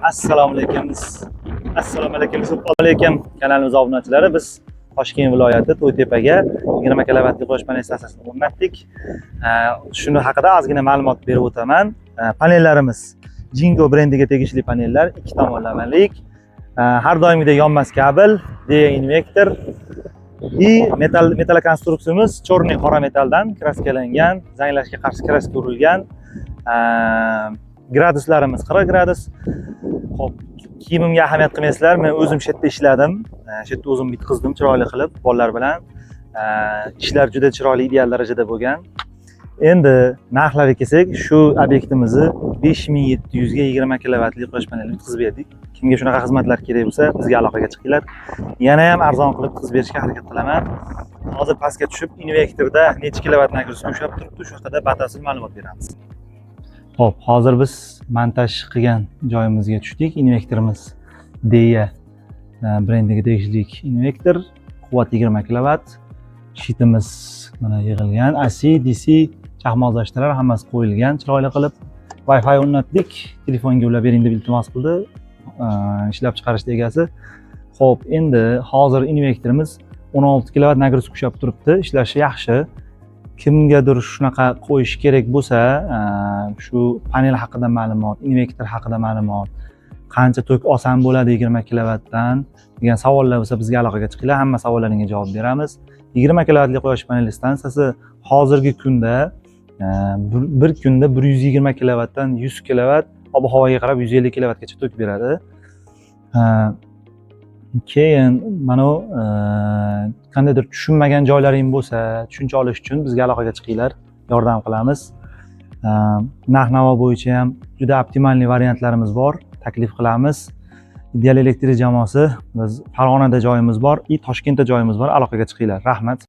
Assalomu alaykum. Assalomu alaykum. Alaykum kanalimiz obunachilari. Biz Toshkent viloyati To'ytepaga 20 kilovatli quyosh panel stansiyasini o'rnatdik. Shuni haqida ozgina ma'lumot berib o'taman. Panellarimiz Jinko brendiga tegishli panellar, ikki tomonlamalik. Har doimgidek yonmas kabel, Deye invertor и metall metallkonstruksiyamiz черный, qora metalldan kraskalangan, zanglashga qarshi kraska urilgan. Graduslarimiz 40 gradus. Xo'p, kiyimimga ahamiyat qilmaysizlar. Men o'zim shu yerda ishladim. Shu yerda o'zim bitqizdim chiroyli qilib bolalar bilan. Ishlar juda chiroyli, ideal darajada bo'lgan. Endi narxlarga kelsak, shu obyektimizni 5700 ga 20 kilovatli quyosh panelini bitkazib berdik. Kimga shunaqa xizmatlar kerak bo'lsa, bizga aloqaga chiqinglar. Yana ham arzon qilib bitkazib berishga harakat qilaman. Hozir pastga tushib, invertorda necha kilovat нагрузка ushlab turibdi, shu haqida batafsil ma'lumot beramiz. Xo'p, hozir biz montaj qilgan joyimizga tushdik. Invertorimiz Deye brendiga tegishli invertor, quvvat 20 kilovat. Щит imiz mana yig'ilgan, AC, DC, chaqmoq защита lar hammasi qo'yilgan chiroyli qilib. Wi-Fi o'rnatdik. Telefonga ulab bering deb iltimos qildi ishlab chiqarishda egasi. Xo'p, endi hozir invertorimiz 16 kilovat нагрузка ushlab turibdi, ishlashi yaxshi. Kimgadir shunaqa qo'yish kerak bo'lsa, shu panel haqida ma'lumot, invertor haqida ma'lumot, qancha tok olsam bo'ladi 20 kilovatdan degan savollar bo'lsa, bizga aloqaga chiqinglar, hamma savollaringga javob beramiz. 20 kilovatli quyosh paneli stansiyasi hozirgi kunda bir kunda 120 kilovatdan 100 kilovat, ob havoga qarab 150 kilovatgacha tok beradi. Keyin mana bu qandaydir tushunmagan joylaring bo'lsa, tushuncha olish uchun bizga aloqaga chiqinglar, yordam qilamiz. Narx navo bo'yicha ham juda оптимальный variantlarimiz bor, taklif qilamiz. Ideal Elektrik jamoasi, biz Farg'onada joyimiz bor и Toshkentda joyimiz bor, aloqaga chiqinglar. Rahmat.